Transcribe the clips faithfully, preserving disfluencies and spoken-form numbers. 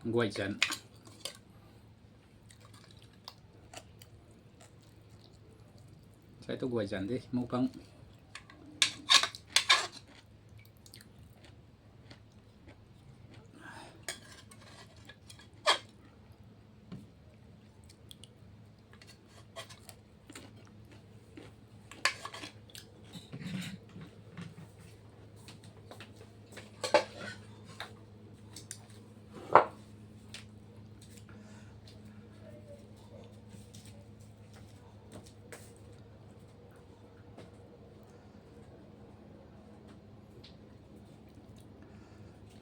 Guay zan. Sai tu guay zan de, mukbang.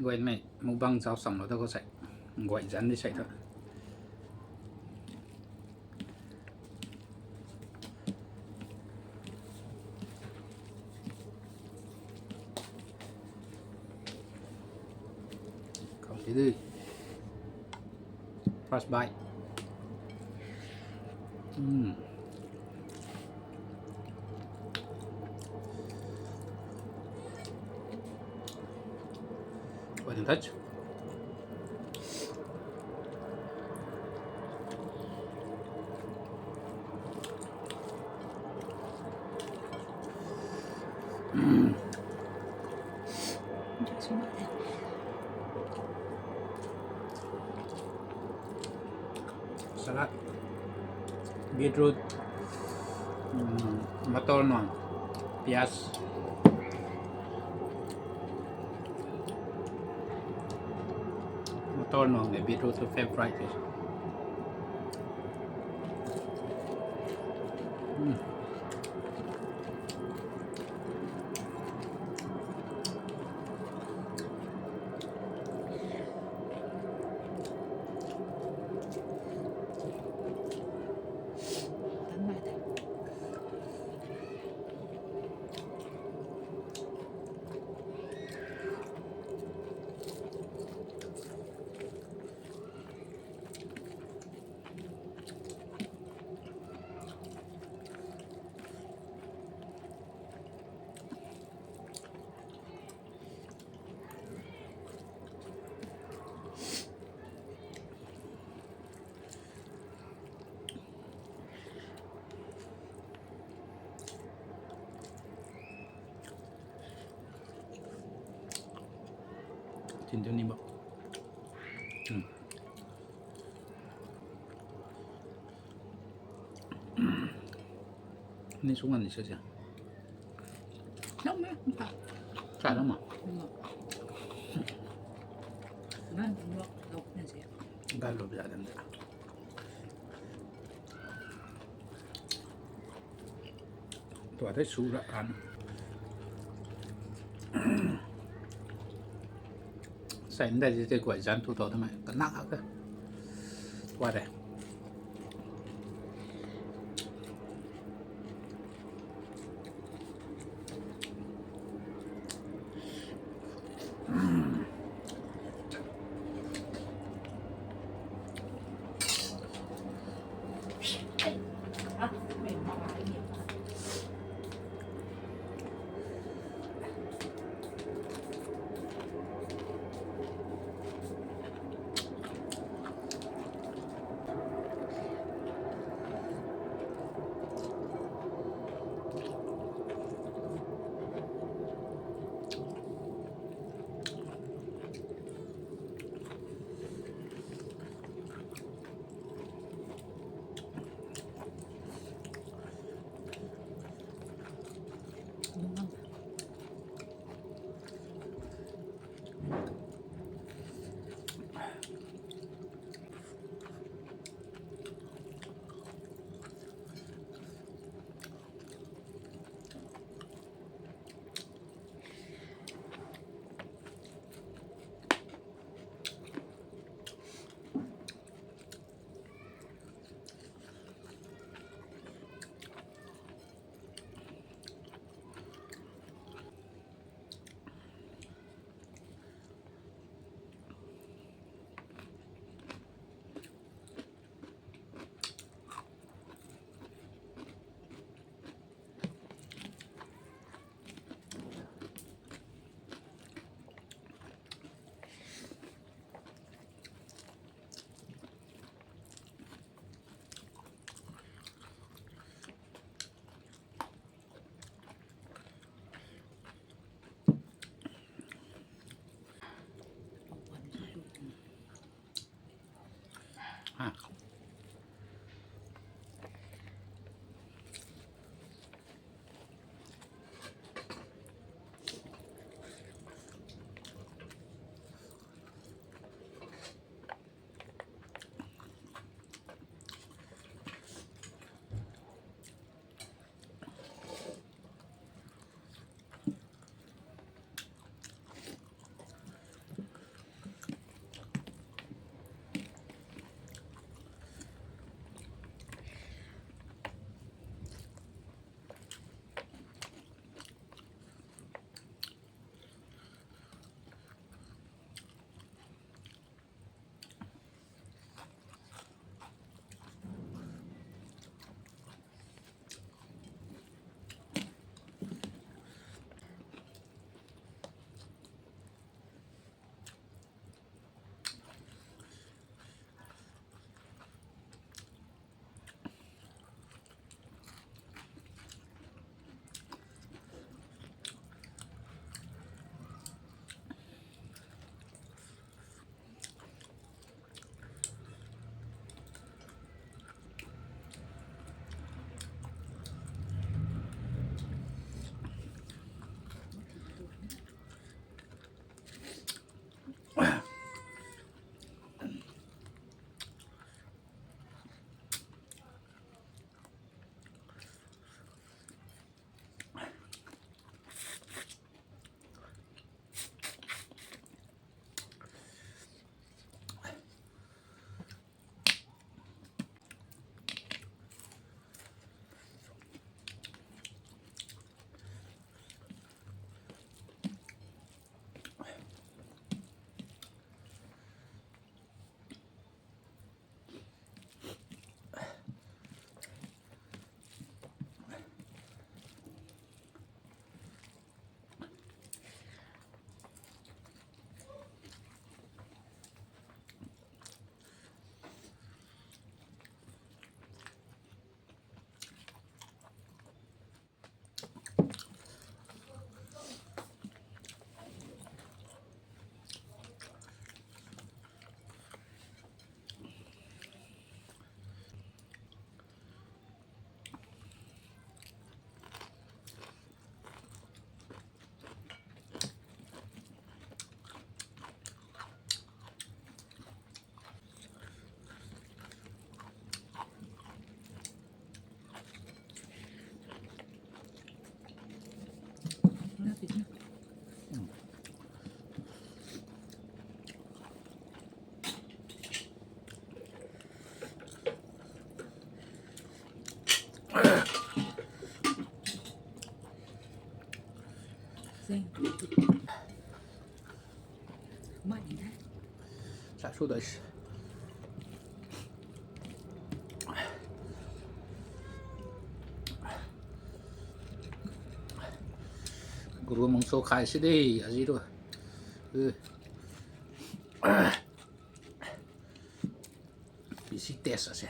Guaymei mukbang zauc samlou da khou sei. Guay zan di sei thu. Khou ti di. First bite. Mm. What in touch? Salad, beetroot, mm, mator nuang, piyaz. Mator nuang le beetroot tu favorite e. Mm. Tin tu ni bak. Hmm. Ni sung an ni sa sia. Lam e, sa. Sa lam ma. Gan lou bia dan da. Tua tei su ra an. Sai ndai tei guay zan tu tau thamei kanak hak e. Tua de. Ah. Sa su dai. Guru mangso khai si de, azi tu. Bisi test ase.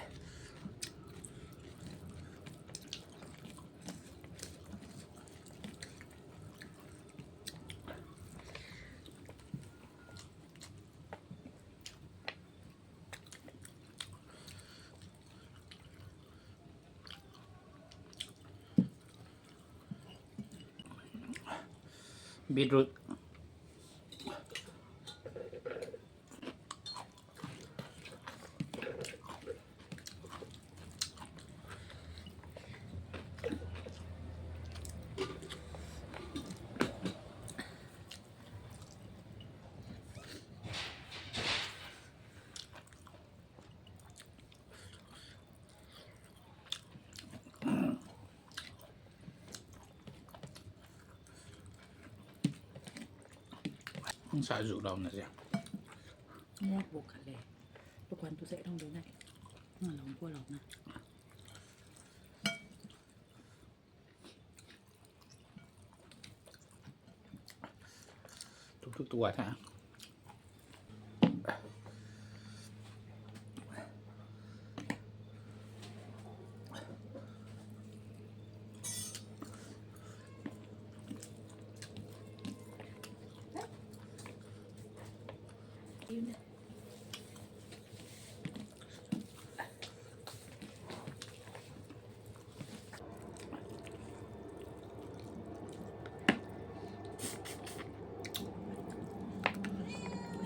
Beetroot. Sa zu lou na se. Ngak bu khat le. Tu kwan tu se thang du na. Nga lou bu lou na. Tuk tuk tuk a tha.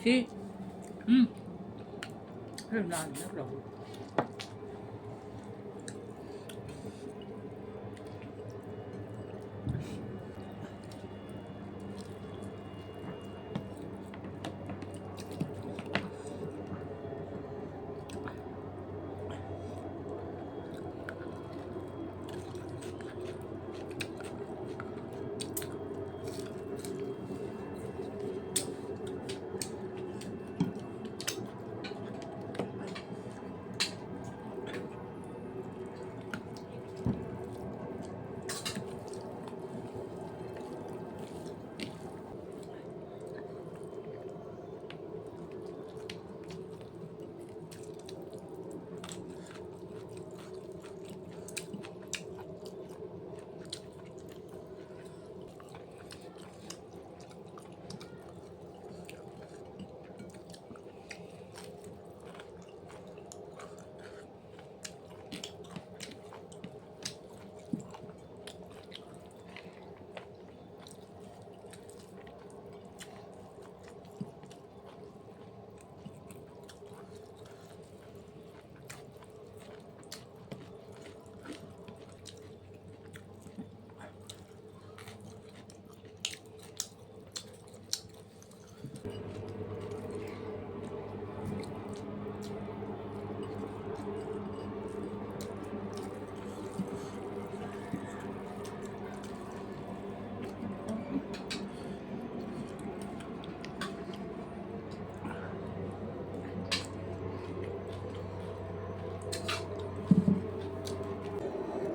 Ti. Hmm. Hei na ni na lo.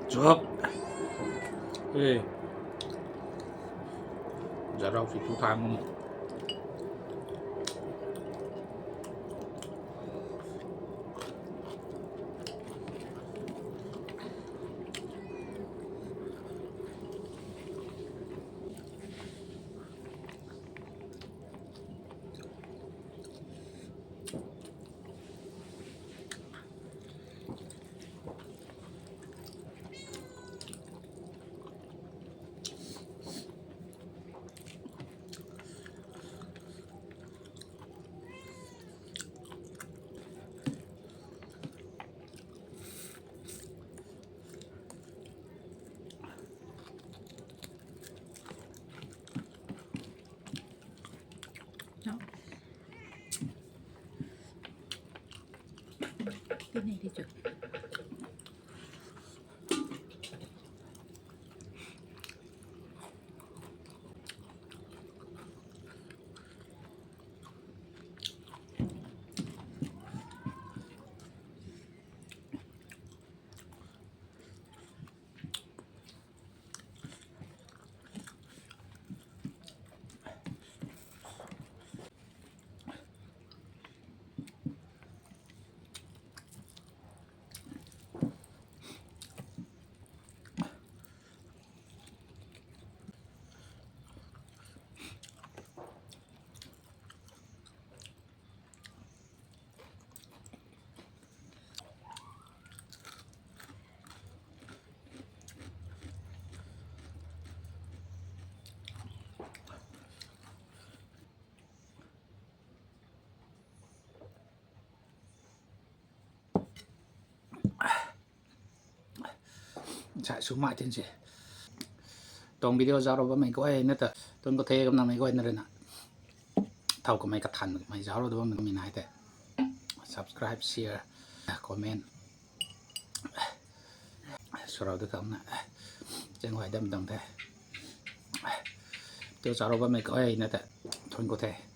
Chup. Ê. Zarau si tu thang. Sa sw mai tin si. Tuang video zaucrou bammei guayna ta, tuang khou the kumna mei guayna rui na, thow kamei kathan kamei zaucrou da bammei nai the. Subscribe, share, comment. Swrou da kamna. Chang guay dam dam the. Tei zaucrou bammei guayna ta, thuan khou the.